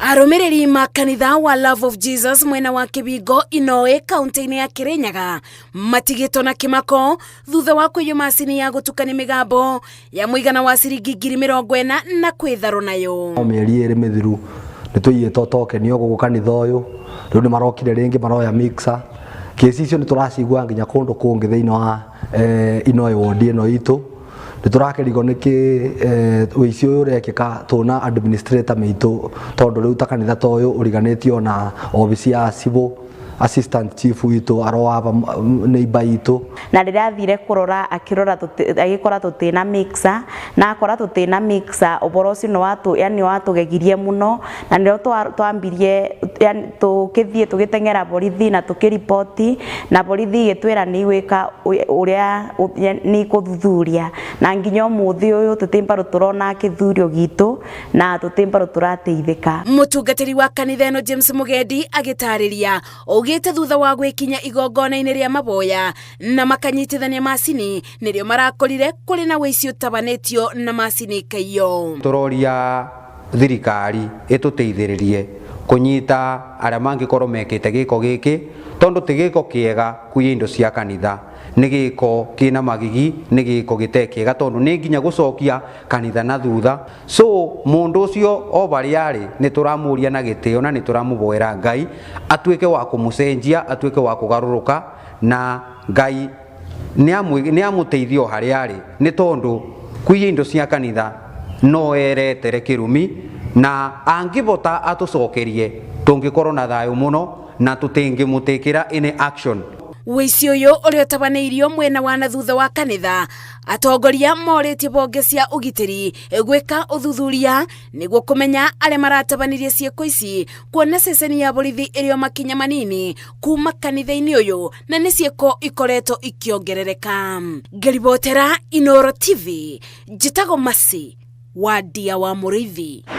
Arũmĩrĩri ma kanitha wa Love of Jesus mwena wa Kĩbingo Inoĩ kaunti-inĩ ya Kĩrĩnyaga matigĩtwo na kĩmako thutha wa kũiywo macini ya gũtukania mĩgambo ya mũigana wa ciringi 40,000 na kwĩtharwo nayo. O mĩeri 2 mĩthiru nĩ tũiyĩtwo token o gũkũ kanitha ũyũ, rĩu nĩ marokire rĩngĩ maroya mixer. Kĩci icio nĩ tũracigua nginya kũndũ kũngĩ thĩinĩ wa Inoĩ ward ĩno itũ. Nĩ tũrakĩrigwo nĩkĩ ũici ũyũ ũrekĩka tũna administrator meitũ, tondũ rĩu ta kanitha ta ũyũ ũriganĩtio na obici ya civil assistant chief witũ aroaba neighbor itũ. Na rĩrĩa athire kũrora akĩrora agĩkora tũtĩna mixer, na akora tũtĩna mixer, ũboro ũcio nĩ watũ, yani watũgegirie mũno, na nĩrĩo twambirie, yani tũkĩthiĩ tũgĩteng'era borithi na tũkĩriboti, na borithi ĩgĩtwĩra nĩ igwĩka ũrĩa nĩ ikũthuthuria, na nginya ũmũthĩ ũyũ tũtĩ tũrona kĩthurio gitũ na tũtĩ tũrateithĩka. Mũtungatĩri wa kanitha ĩno James Mugendi agĩtarĩria augĩte thutha wa gwĩkinya igongona-inĩ rĩa maboya na makanyitithania macini nĩrĩo marakorire kũrĩ na ũici ũtabanĩtio na macini ikaiyo. Tũroria thirikari ĩtũteithĩrĩrie kũnyita arĩa mangĩkorwo mekĩte gĩko gĩkĩ, tondũ ti gĩko kĩega kuiya indo cia kanitha, nĩ gĩko kĩna magigi, nĩ gĩko gĩte kĩega, tondũ nĩ nginya gũcokia kanitha na thutha. So mũndũ ũcio o harĩa arĩ nĩ tũramũria na gĩtĩo na nĩ tũramũboera Ngai atuĩke wa kũmũcenjia, atuĩke wa kũgarũrũka, na Ngai nĩ amũteithie o harĩa arĩ, nĩ tondũ kuiya indo cia kanitha no eretere kĩrumi, na angĩbota atũcokerie tũngĩkorwo na thayũ mũno na tũtingĩmũtĩkĩra any action. Ũici ũyũ ũrĩa ũtabanĩirio mwena wa na thutha wa kanitha, atongoria morĩtie bonge cia ũgitĩri gwĩka ũthuthuria nĩguo kũmenya arĩa maratabanirie ciĩko ici, kuona ceceni ya borithi ĩrĩ o makinya manini kuma kanitha-inĩ ũyũ, na nĩ ciĩko ikoretwo ikĩongerereka. Ngĩribotera Inooro TV, njĩtagwo Mercy Wandia wa Mũrĩithi.